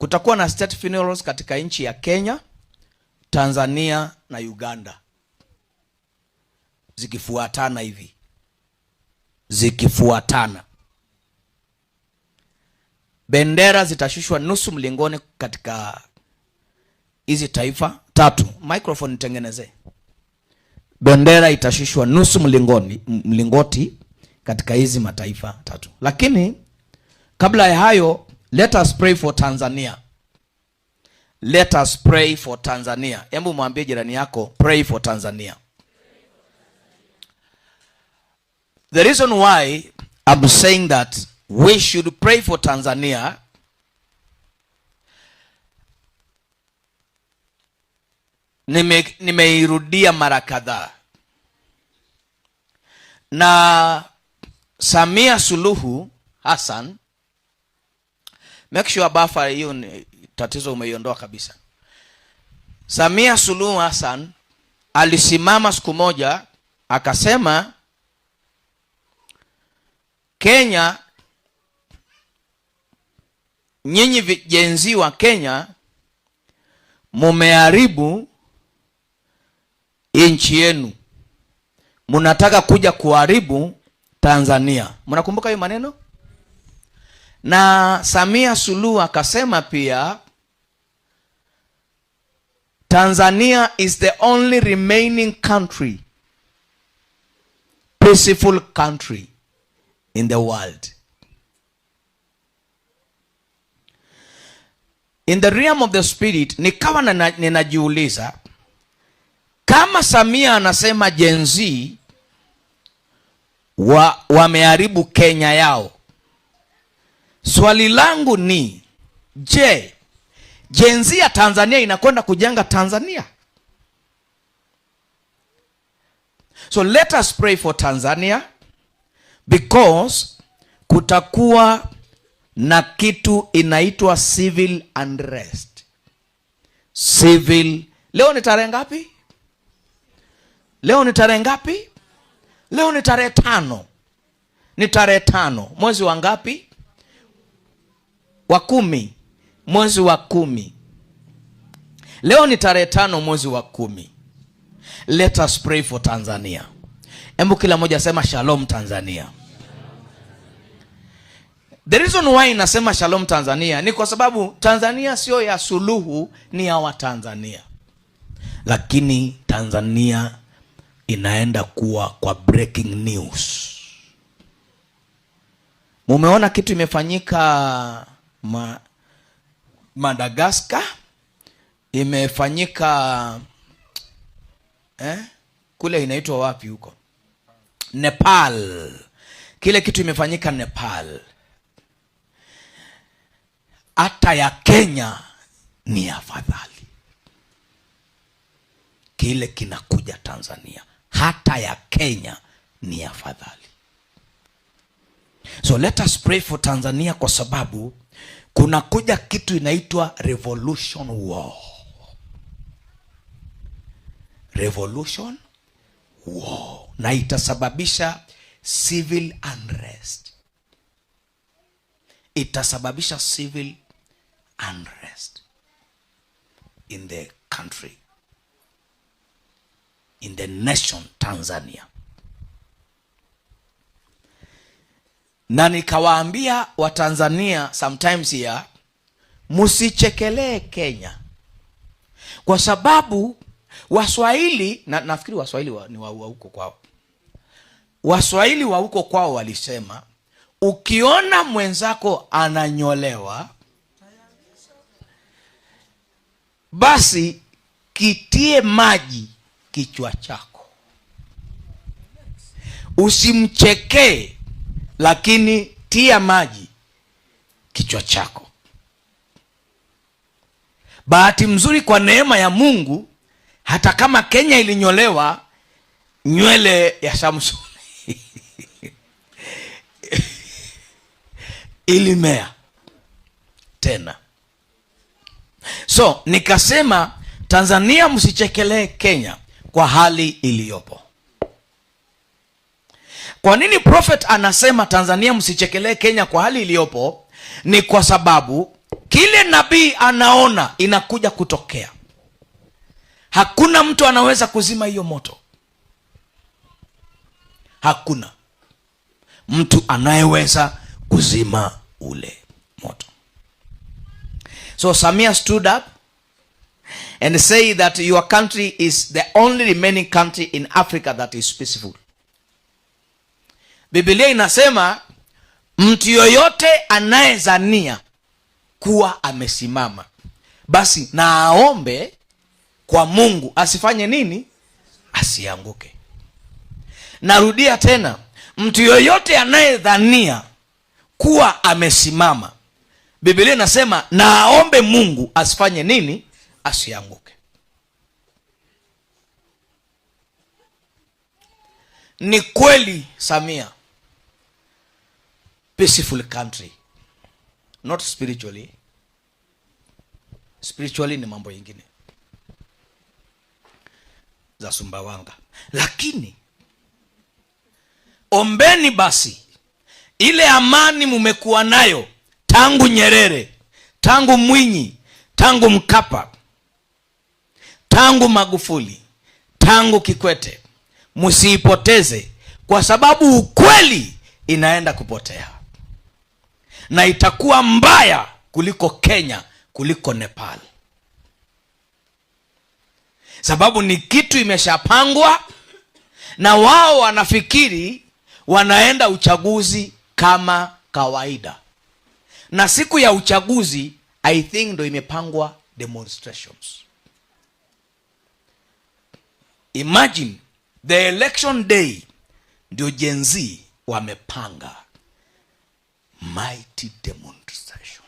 Kutakuwa na state funerals katika nchi ya Kenya, Tanzania na Uganda. Zikifuatana hivi. Zikifuatana. Bendera zitashushwa nusu mlingoni katika hizi taifa tatu. Microphone nitengenezee. Bendera itashushwa nusu mlingoti katika hizi mataifa tatu. Lakini kabla ya hayo, let us pray for Tanzania. Let us pray for Tanzania. Hebu mwambie jirani yako, pray for Tanzania. The reason why I'm saying that we should pray for Tanzania, nimeirudia mara kadhaa. Na Samia Suluhu Hassan, make sure bafa hiyo ni tatizo umeiondoa kabisa. Samia Suluhu Hassan alisimama siku moja akasema Kenya, nyinyi vijenzi wa Kenya mumeharibu nchi yenu, mnataka kuja kuharibu Tanzania. Mnakumbuka hiyo maneno? Na Samia Suluhu akasema pia Tanzania is the only remaining country, peaceful country in the world. In the realm of the spirit, nikawa ninajiuliza kama Samia anasema Gen Z wameharibu Kenya yao. Swali langu ni, je, Gen Z ya Tanzania inakwenda kujenga Tanzania? So let us pray for Tanzania, because kutakuwa na kitu inaitwa civil unrest. Civil. Leo ni tarehe ngapi? Leo ni tarehe ngapi? Leo ni tarehe 5. Ni tarehe 5. Mwezi wa ngapi? Wa 10. Mwezi wa 10. Leo ni tarehe 5 mwezi wa 10. Let us pray for Tanzania. Hebu kila mmoja sema Shalom Tanzania. The reason why nasema Shalom Tanzania ni kwa sababu Tanzania sio ya Suluhu, ni ya Watanzania. Lakini Tanzania inaenda kuwa kwa breaking news. Mumeona kitu imefanyika Madagascar, imefanyika kule inaitwa wapi huko? Nepal. Kile kitu imefanyika Nepal. Hata ya Kenya ni afadhali. Kile kinakuja Tanzania, hata ya Kenya ni afadhali. So let us pray for Tanzania, kwa sababu kuna kuja kitu inaitwa revolution war. Revolution war. Na itasababisha civil unrest. Itasababisha civil unrest in the country, in the nation Tanzania. Na nikawaambia wa Tanzania sometimes here, msichekelee Kenya, kwa sababu Waswahili, na nafikiri Waswahili ni wa huko kwao. Waswahili wa huko kwao walisema ukiona mwenzako ananyolewa basi kitie maji kichwa chako. Usimchekee, lakini tia maji kichwa chako. Bahati mzuri kwa neema ya Mungu, hata kama Kenya ilinyolewa nywele ya Samson ilimea tena. So nikasema Tanzania msichekelee Kenya kwa hali iliyopo. Kwa nini prophet anasema Tanzania msichekelee Kenya kwa hali iliyopo? Ni kwa sababu Kile nabii anaona inakuja kutokea. Hakuna mtu anaweza kuzima hiyo moto. Hakuna mtu anayeweza kuzima ule moto. So Samia stood up and say that your country is the only remaining country in Africa that is peaceful. Biblia inasema mtu yoyote anayezania kuwa amesimama, basi na aombe kwa Mungu asifanye nini? Asianguke. Narudia tena, mtu yoyote anayedhania kuwa amesimama, Biblia inasema na aombe Mungu asifanye nini? Asianguke. Ni kweli Samia, peaceful country, not spiritually. Spiritually ni mambo yingine za Sumbawanga, lakini ombeni basi ile amani mumekuwa nayo tangu Nyerere, tangu Mwinyi, tangu Mkapa, tangu Magufuli, tangu Kikwete, msiipoteze, kwa sababu ukweli inaenda kupotea na itakuwa mbaya kuliko Kenya, kuliko Nepal, sababu ni kitu imeshapangwa na wao wanafikiri wanaenda uchaguzi kama kawaida, na siku ya uchaguzi I think ndo imepangwa demonstrations. Imagine the election day ndio Gen Z wamepanga mighty demonstration.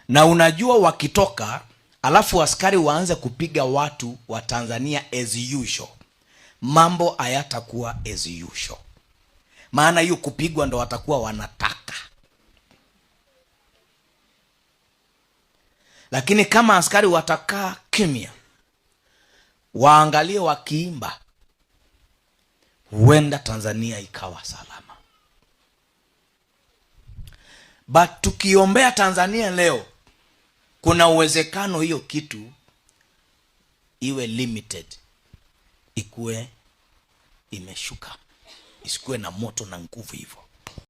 Na unajua wakitoka alafu askari waanze kupiga watu wa Tanzania as usual, mambo hayatakuwa as usual, maana hiyo kupigwa ndo watakuwa wanataka. Lakini kama askari watakaa kimya, waangalie wakiimba, huenda Tanzania ikawa salama. But tukiombea Tanzania leo, kuna uwezekano hiyo kitu iwe limited, ikuwe imeshuka, isikuwe na moto na nguvu hivyo.